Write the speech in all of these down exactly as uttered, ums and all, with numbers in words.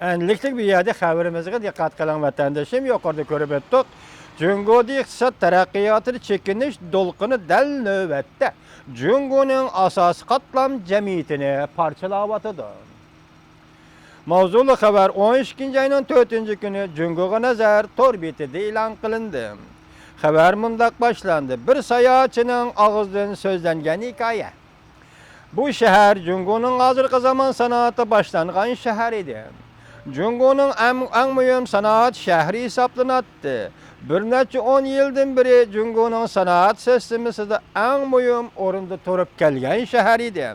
ئەنلىكلىك بۇ يەردە خەۋىرىمىزگە دىققەت قىلىڭ، ۋەتەندىشىم. يۇقىرىدا كۆرۈپ ئۆتتۇق. جۇڭگودا ئىقتىساد تەرەققىياتىدا چېكىنىش دولقۇنى دەل نۆۋەتتە جۇڭگونىڭ ئاساسىي قاتلام جەمئىيىتىنى پارچىلاۋاتىدۇ. ماۋزۇلۇق خەۋەر ئون ئىككىنچى ئاينىڭ تۆتىنچى كۈنى جۇڭگوغا نەزەر تور بېتىدە ئېلان قىلىندى. خەۋەر مۇنداق باشلاندى: بىر ساياھەتچىنىڭ ئاغزىدىن سۆزلەنگەن ھېكايە. بۇ شەھەر جۇڭگونىڭ ھازىرقى زامان سانائىتى باشلانغان شەھەر ئىدى. جۇڭگونىڭ ئەڭ، ئەڭ مۇھىم سانائەت شەھىرى ھېسابلىناتتى. بىر نەچچە ئون يىلدىن بېرى جۇڭگونىڭ سانائەت سىستېمىسىدا ئەڭ مۇھىم ئورۇندا تۇرۇپ كەلگەن شەھەر ئىدى.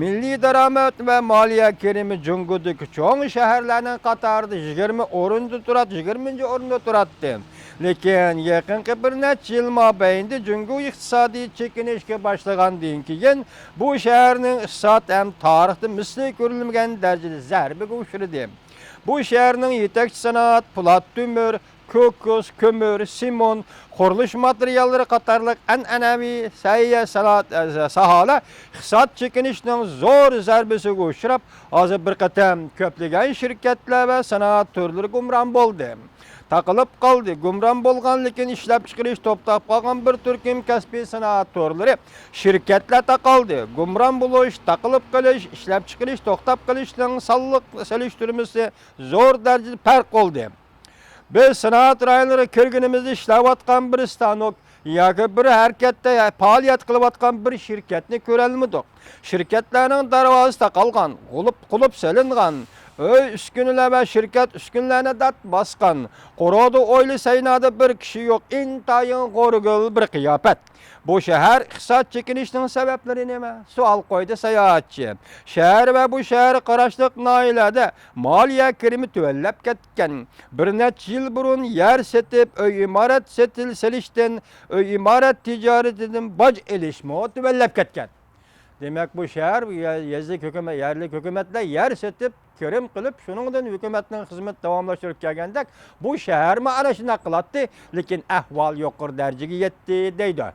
مىللىي دارامەت ۋە مالىيە كىرىمى جۇڭگودىكى چوڭ شەھەرلەرنىڭ قاتارىدا يىگىرمە ئورۇندا تۇرات-، يىگىرمىنچى ئورۇندا تۇراتتى. لېكىن يېقىنقى بىر نەچچە يىل مابەينىدە جۇڭگو ئىقتىسادىي چېكىنىشكە باشلىغاندىن كېيىن، بۇ شەھەرنىڭ ئىقتىساد ھەم تارىختا مىسلى كۆرۈلمىگەن دەرىجىدە زەربىگە ئۇچرىدى. بۇ شەھەرنىڭ يېتەكچى سانائەت، پولات تۆمۈر، كوكۇس، كۆمۈر، سېمونت، قۇرۇلۇش ماتېرىياللىرى قاتارلىق ئەنئەنەۋى سەھىيە سانائەت، ئە، ساھەلەر ئىقتىساد چېكىنىشنىڭ زور زەربىسىگە ئۇچراپ، ھازىر بىر قېتىم كۆپلىگەن شىركەتلەر ۋە سانائەت تۈرلىرى گۇمران بولدى. تاقىلىپ قالدى. گۇمران بولغان، لېكىن ئىشلەپچىقىرىش توختاپ قالغان بىر تۈركۈم كەسپىي سانائەت تۈرلىرى، شىركەتلەر تاقالدى. گۇمران بولۇش، تاقىلىپ قېلىش، ئىشلەپچىقىرىش توختاپ قېلىشنىڭ سانلىق سېلىشتۇرمىسى زور دەرىجىدە پەرق بولدى. بىز سانائەت رايونلىرىغا كىرگىنىمىزدە ئىشلەۋاتقان بىر ستانوك ياكى بىر ھەرىكەتتە پائالىيەت قىلىۋاتقان بىر شىركەتنى كۆرەلمىدۇق. شىركەتلەرنىڭ دەرۋازىسى تاقالغان، قۇلۇپ، قۇلۇپ سېلىنغان، ئۆي ئۈسكۈنىلەر ۋە شىركەت ئۈسكۈنىلەرنى دات باسقان، قورۇدا ئويلا سەينادا بىر كىشى يوق، ئىنتايىن غورىگىل بىر قىياپەت. بۇ شەھەر ئىقتىساد چېكىنىشنىڭ سەۋەبلىرى نېمە؟ سوئال قويدى ساياھەتچى. شەھەر ۋە بۇ شەھەرگە قاراشلىق ناھىيەلەردە مالىيە كىرىمى تۆۋەنلەپ كەتكەن. بىر نەچچە يىل بۇرۇن يەر سېتىپ، ئۆي ئىمارەت سېتىل-، سېلىشتىن، ئۆي ئىمارەت تىجارىتىدىن باج ئېلىشمۇ تۆۋەنلەپ كەتكەن. دېمەك، بۇ شەھەر، يە-، يېزىلىك ھۆكۈمەت، يەرلىك ھۆكۈمەتلەر يەر سېتىپ، كىرىم قىلىپ، شۇنىڭدىن ھۆكۈمەتنىڭ خىزمىتى داۋاملاشتۇرۇپ كەلگەندەك، بۇ شەھەرمۇ ئەنە شۇنداق قىلاتتى، لېكىن ئەھۋال يۇقىرى دەرىجىگە يەتتى، دەيدۇ.